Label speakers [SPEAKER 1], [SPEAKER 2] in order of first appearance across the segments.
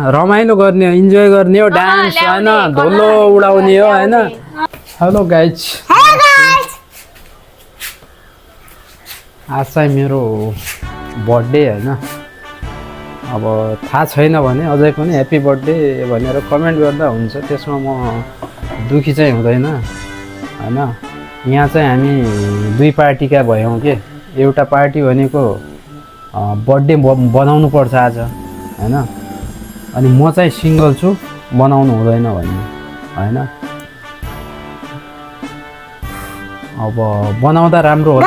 [SPEAKER 1] रमाइलो गर्ने हो, इन्जोय गर्ने हो, डान्स होइन, धोलो उडाउने हो होइन। हेलो गाइज, आज चाहिँ मेरो बर्थडे होइन। अब थाहा छैन भने अझै पनि ह्याप्पी बर्थडे भनेर कमेन्ट गर्दा हुन्छ, त्यसमा म दुखी चाहिँ हुँदैन होइन। यहाँ चाहिँ हामी दुई पार्टीका भयौँ के। एउटा पार्टी भनेको बर्थडे बनाउनु पर्छ आज होइन, अनि म चाहिँ सिङ्गल छु, बनाउनु हुँदैन भन्ने होइन। अब बनाउँदा राम्रो हो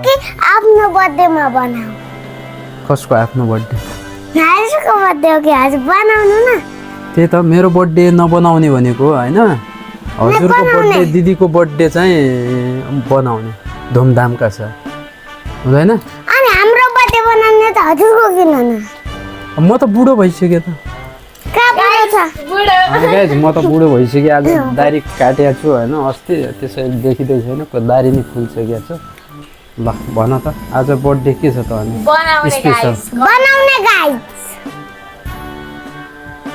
[SPEAKER 2] कि आफ्नो बर्थडेमा बनाऊ।
[SPEAKER 1] कसको आफ्नो बर्थडे?
[SPEAKER 2] हजुरको बर्थडे हो कि हजुर बनाउनु न।
[SPEAKER 1] त्यही त मेरो बर्थडे नबनाउने भनेको होइन। हजुरको बर्थडे, दिदीको बर्थडे चाहिँ बनाउने धुमधामका छ हुँदैन।
[SPEAKER 2] अनि हाम्रो बर्थडे बनाउने त हजुरको किन न?
[SPEAKER 1] म त बुढो भइसकेँ त। म त बुढो भइसकेँ, आज दारी काटेको छु होइन। अस्ति त्यसरी देखिँदै छैन, दारी नै फुलिसकेको छ। ल भन त आज बर्थडे के छ त अनि स्पेसल?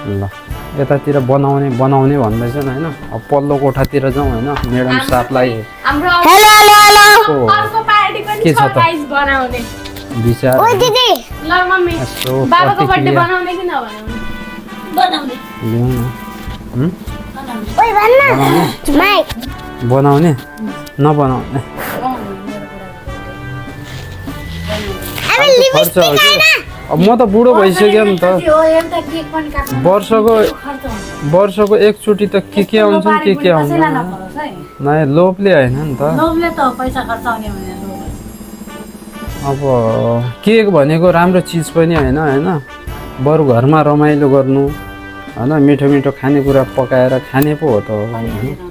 [SPEAKER 1] ल यतातिर बनाउने भन्दैछन् होइन। अब पल्लो कोठातिर जाउँ होइन, म्याडम साहबलाई के छ त विचार। बनाउने नबनाउने खर्च हो कि। अब म त बुढो भइसक्यो नि त। वर्षको एकचोटि त के आउँछन् के आउँछ नै, लोभले होइन नि त। अब केक भनेको राम्रो चिज पनि होइन। बरु घरमा रमाइलो गर्नु होइन, मिठो मिठो खानेकुरा पकाएर खाने पो हो त होइन।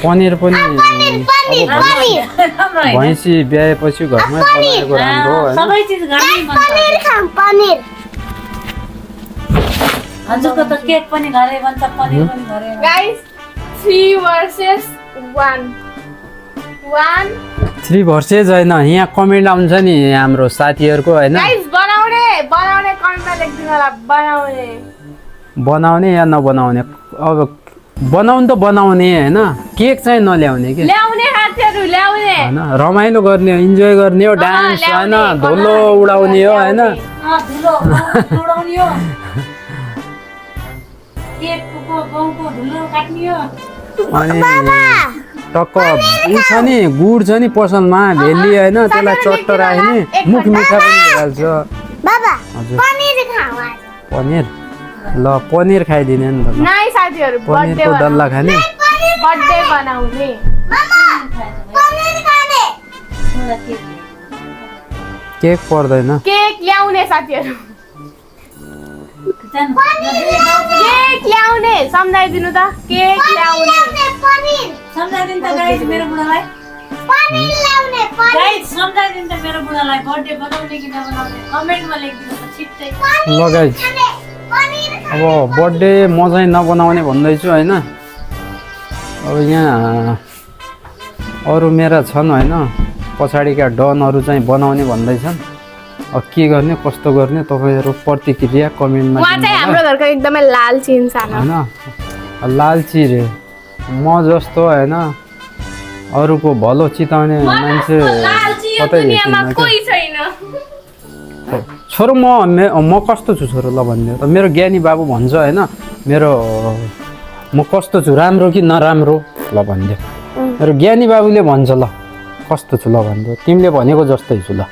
[SPEAKER 1] पनिर पनि भैँसी ब्याएपछि घरमै बनाएको राम्रो हो होइन।
[SPEAKER 3] हजुरको त केक पनि घरै बन्छ, पनिर पनि घरै बन्छ।
[SPEAKER 4] गाइस 3 versus 1
[SPEAKER 1] 3 होइन। यहाँ कमेन्ट आउँछ नि हाम्रो साथीहरूको होइन।
[SPEAKER 4] गाइस बनाउने कमेन्टमा लेख्दिनु होला,
[SPEAKER 1] बनाउने या नबनाउने। अब बनाउनु त बनाउने होइन, केक चाहिँ नल्याउने के।
[SPEAKER 4] ल्याउने साथीहरु ल्याउने
[SPEAKER 1] होइन, रमाइलो गर्ने हो, इन्जोय गर्ने हो, डान्स होइन, धोलो उडाउने हो होइन।
[SPEAKER 3] धुलो उडाउने हो, केकको गाउँको धुलो काट्ने हो।
[SPEAKER 1] अनि टक्क उ छ नि, गुड छ नि पसलमा, भेली होइन, त्यसलाई चट्ट राख्ने, मुख मिठा पनि भइहाल्छ। पनिर ल पनिर खाइदिने नि त।
[SPEAKER 4] नाइ साथीहरु,
[SPEAKER 1] पनिरको डल्ला खाने,
[SPEAKER 4] बर्थडे बनाउने,
[SPEAKER 1] केक पर्दैन।
[SPEAKER 4] केक ल्याउने साथीहरु, केक ल्याउने सम्झाइदिनु त। केक ल्याउने
[SPEAKER 3] सम्झाइदिनु त गाइस मेरो बुढालाई। गाइस सम्झाइदिनु त मेरो बुढालाई, बर्थडे बनाउने कि नबनाउने कमेन्टमा लेखिदिनु त छिट्टै।
[SPEAKER 1] ल गाइस, अब बर्थडे म चाहिँ नबनाउने भन्दैछु होइन। अब यहाँ अरू मेरा छन् होइन, पछाडिका डनहरू चाहिँ बनाउने भन्दैछन्। अब के गर्ने कस्तो गर्ने तपाईँहरू प्रतिक्रिया कमेन्टमा।
[SPEAKER 4] उहाँ चाहिँ हाम्रो घरको एकदमै लालची इन्सान हो
[SPEAKER 1] होइन। लालची रे म जस्तो होइन, अरूको भलो चिताउने मान्छे कतै
[SPEAKER 4] दुनियामा कोही छैन।
[SPEAKER 1] छोरो म कस्तो छु छोरो ल भनिदियो त। मेरो ज्ञानी बाबु भन्छ होइन, म कस्तो छु, राम्रो कि नराम्रो ल भनिदियो। मेरो ज्ञानी बाबुले भन्छ ल कस्तो छु ल भनिदियो। तिमीले भनेको जस्तै छु ल,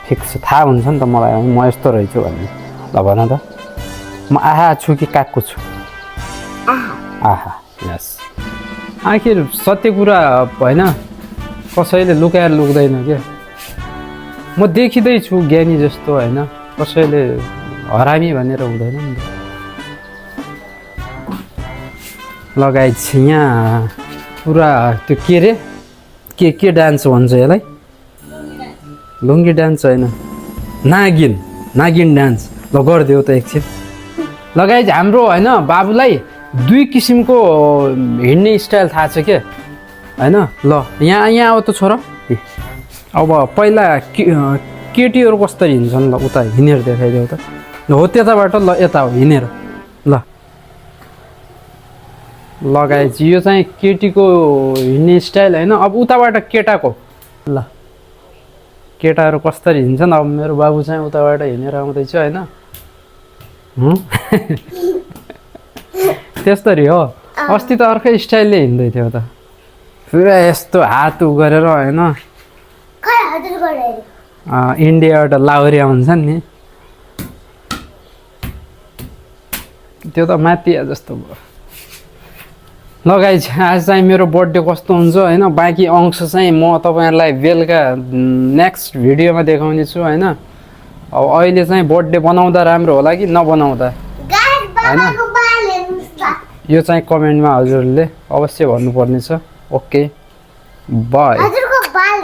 [SPEAKER 1] फिक्स थाहा हुन्छ नि त मलाई म यस्तो रहेछु भन्ने। ल भन त, म आहा छु कि कागको छु? आहा यस। आखिर सत्य कुरा होइन, कसैले लुकाएर लुक्दैन क्या। म देखिँदैछु ज्ञानी जस्तो होइन, कसैले हरामी भनेर हुँदैन नि त। लगाइ यहाँ पुरा त्यो के रे, के डान्स भन्छ यसलाई? लुङ्गी डान्स होइन, नागिन डान्स। ल गरिदेऊ त एकछिन। लगाइ हाम्रो होइन बाबुलाई दुई किसिमको हिँड्ने स्टाइल थाहा छ के होइन। ल यहाँ आऊ त छोरा। अब पहिला केटीहरू कसरी हिँड्छन् ल, उता हिँडेर देखाइदेऊ त। हो त्यताबाट ल यता हो हिँडेर ल लगाएपछि यो चाहिँ केटीको हिँड्ने स्टाइल होइन अब उताबाट केटाको ल केटाहरू कसरी हिँड्छन् अब मेरो बाबु चाहिँ उताबाट हिँडेर आउँदैछ होइन त्यस्तरी हो अस्ति त अर्कै स्टाइलले हिँड्दै थियो त पुरा यस्तो हात उ गरेर होइन
[SPEAKER 2] खै हजुर गरेर
[SPEAKER 1] इन्डियाबाट लाहुरी आउँछन् नि त्यो त माथिया जस्तो भयो ल गाइज आज चाहिँ मेरो बर्थडे कस्तो हुन्छ होइन बाँकी अंश चाहिँ म तपाईँहरूलाई बेलुका नेक्स्ट भिडियोमा देखाउने छु होइन अब अहिले चाहिँ बर्थडे बनाउँदा राम्रो होला कि नबनाउँदा
[SPEAKER 2] गाइस बाबाको बाल हेर्नुस् त
[SPEAKER 1] यो चाहिँ कमेन्टमा हजुरले अवश्य भन्नुपर्नेछ ओके बाई
[SPEAKER 2] हजुरको बाल